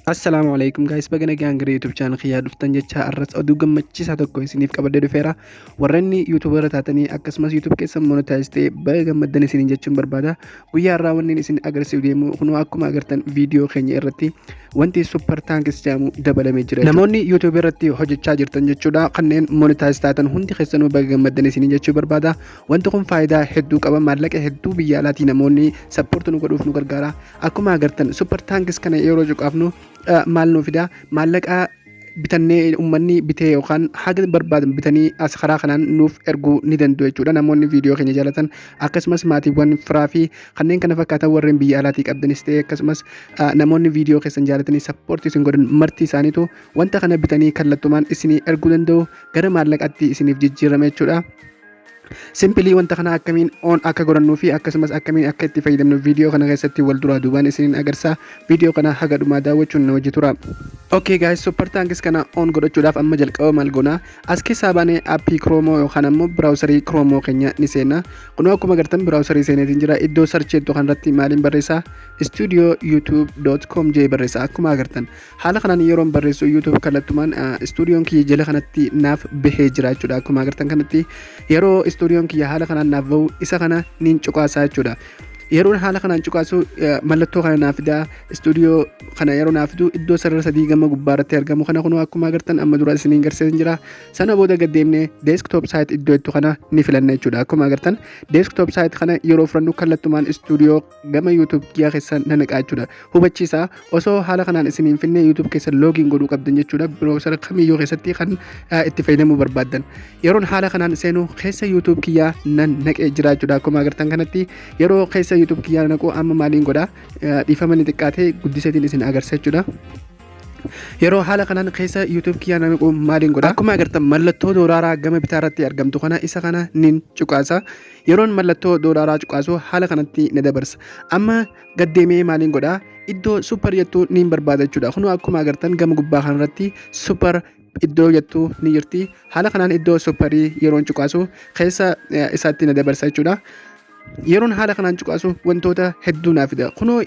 Assalaamu alaikum guys, baga nagaan gara YouTube channel kiyyaa dhuftan jecha arras oduu gammachiisaa tokko isiniif qabadhee dhufeera. Warreenni YouTuber taatanii akkasumas YouTube keessan monetize ta'e baga gammaddan isiniin jechuun barbaada. Guyyaa har'aa wanni isin agarsiisu deemu kunoo akkuma agartan viidiyoo keenya irratti wanti super thanks jedhamu dabalamee jira. Namoonni YouTube irratti hojjechaa jirtan jechuudha, kanneen monetize taatan hundi keessanuu baga gammaddan isiniin jechuu barbaada. Wanti kun faayidaa hedduu qaba. Maallaqa hedduu biyya alaatii namoonni support nu godhuuf nu gargaara. Akkuma agartan super thanks kana yeroo cuqaafnu maal nu fida? Maallaqa bitannee, uummanni bitee yookaan haga barbaadan bitanii as karaa kanaan nuuf erguu ni danda'u jechuudha. Namoonni viidiyoo keenya jaalatan, akkasumas maatiiwwan firaa fi kanneen kana fakkaatan, warreen biyya alaatii qabdanis ta'e, akkasumas namoonni viidiyoo keessan jaalatanii support isin godhan marti isaaniitu wanta kana bitanii kallattumaan isinii erguu danda'u, gara maallaqaatti isiniif jijjiirama jechuudha. Simply wanta kana akkamiin on akka godhannuu fi akkasumas akkamiin akka itti fayyadamnu viidiyoo kana keessatti wal duraa duubaan isiniin agarsiisa. Viidiyoo kana haga dhumaa daawwachuun na wajji tura. Okay guys, super thanks kana on godhachuudhaaf amma jalqaba maal goona? As keessaa baanee aappii Chrome yookaan ammoo browserii Chrome keenya ni seenna. Kunoo akkuma agartan browserii seeneetiin jira. Iddoo search iddoo kanarratti maaliin barreessaa? studioyoutube.com jee barreessa. Akkuma agartan haala kanaan yeroon barreessu YouTube kallattumaan stuudiyoon kiyya jala kanatti naaf bahee jira jechuudha. Akkuma agartan kanatti yeroo stuudiyoon kiyya haala kanaan naaf bahu isa kana niin cuqaasaa jechuudha. Yeroo haala kanaan cuqaasu mallattoo kana naaf fidaa. Istuudiyoo kana yeroo naaf fidu iddoo sarara sadii gama gubbaarratti argamu kana kunoo akkuma agartan amma dura isiniin garsiisan jira. Sana booda gad deemnee desktop site iddoo ittu kana ni filanna jechuudha. Akkuma agartan desktop site kana yeroo filannu kallattumaan istuudiyoo gama YouTube kiyyaa keessa na naqaa jechuudha. Hubachiisa, osoo haala kanaan isiniin finne YouTube keessa login godhuu qabdan jechuudha. Browser kamiyyuu keessatti kan itti fayyadamuu barbaaddan. Yeroon haala kanaan seenu keessa YouTube kiyyaa nan naqee jira jechuudha. Akkuma agartan kanatti yeroo keessa YouTube kiyyaa naqu amma maaliin godha? Dhiifama, ni xiqqaatee guddiseetiin isin agarsiisa jechuudha. Yeroo haala kanaan keessa YouTube kiyyaa naqu maaliin godha? Akkuma agartan mallattoo doolaaraa gama bitaa irratti argamtu kana, isa kana nin cuqaasa. Yeroon mallattoo doolaaraa cuqaasu haala kanatti na dabarsa. Amma gaddeemee maaliin godha? Iddoo super jettuu nin barbaada jechuudha. Kunoo akkuma agartan gama gubbaa kanarratti super iddoo jettuu ni jirti. Haala kanaan iddoo superii yeroon cuqaasu keessa isaatti na dabarsa jechuudha. Yeroon haala kanaan cuqaasu wantoota hedduu naa fida. Kunoo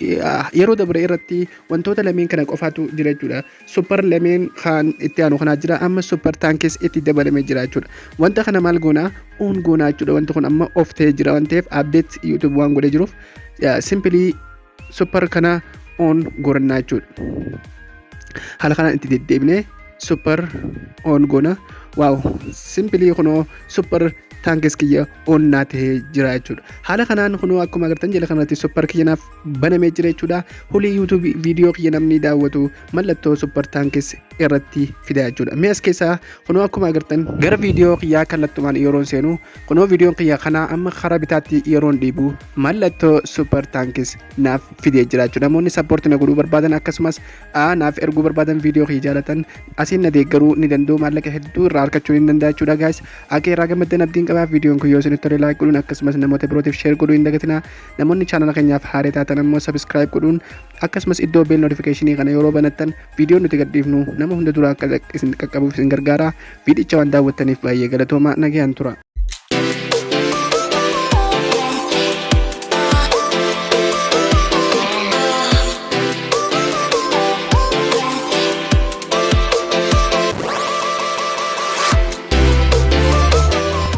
yeroo dabre irratti wantoota lameen kana qofaatu jira jechuudha. Super lameen kan itti aanu kanaa jira. Amma super thanks itti dabalamee jira jechuudha. Wanta kana maal goonaa? On goonaa jechuudha. Wanti kun amma off ta'ee jira waan ta'eef, update YouTube waan godhee jiruuf, simply super kana on godhannaa jechuudha. Haala kanaan itti deddeebinee super on goona. Wow, simply kunoo super thanks kiyya on naa ta'ee jira jechuudha. Haala kanaan kunoo akkuma agartan jala kanatti super kiyya naaf banamee jira jechuudha. Hulii YouTube viidiyoo kiyya namni daawwatu mallattoo super thanks irratti fida jechuudha. Mee as keessaa kunoo akkuma agartan gara viidiyoo kiyyaa kallattumaan yeroon seenu, kunoo viidiyoon kiyya kanaa amma karaa bitaatti yeroon dhiibu mallattoo super thanks naaf fidee jira jechuudha. Namoonni support na godhuu barbaadan, akkasumas naaf erguu barbaadan, viidiyoo kiyya jaalatan asiin na deeggaruu ni danda'u. Maallaqa hedduu irraa argachuu ni danda'a jechuudha guys. Akka irraa gammaddan abdiin qabaa. Viidiyoon kun yoo isinitti tole like godhuun, akkasumas namoota birootiif share godhuu hin dagatinaa. Namoonni chaanala keenyaaf haaraa taatan ammoo subscribe godhuun, akkasumas iddoo bell notificationii kana yeroo banattan viidiyoon nuti gadhiifnu nama hunda dura akka isin qaqqabuuf isin gargaara. Viidicha waan daawwattaniif baay'ee galatooma, nagayaan tura.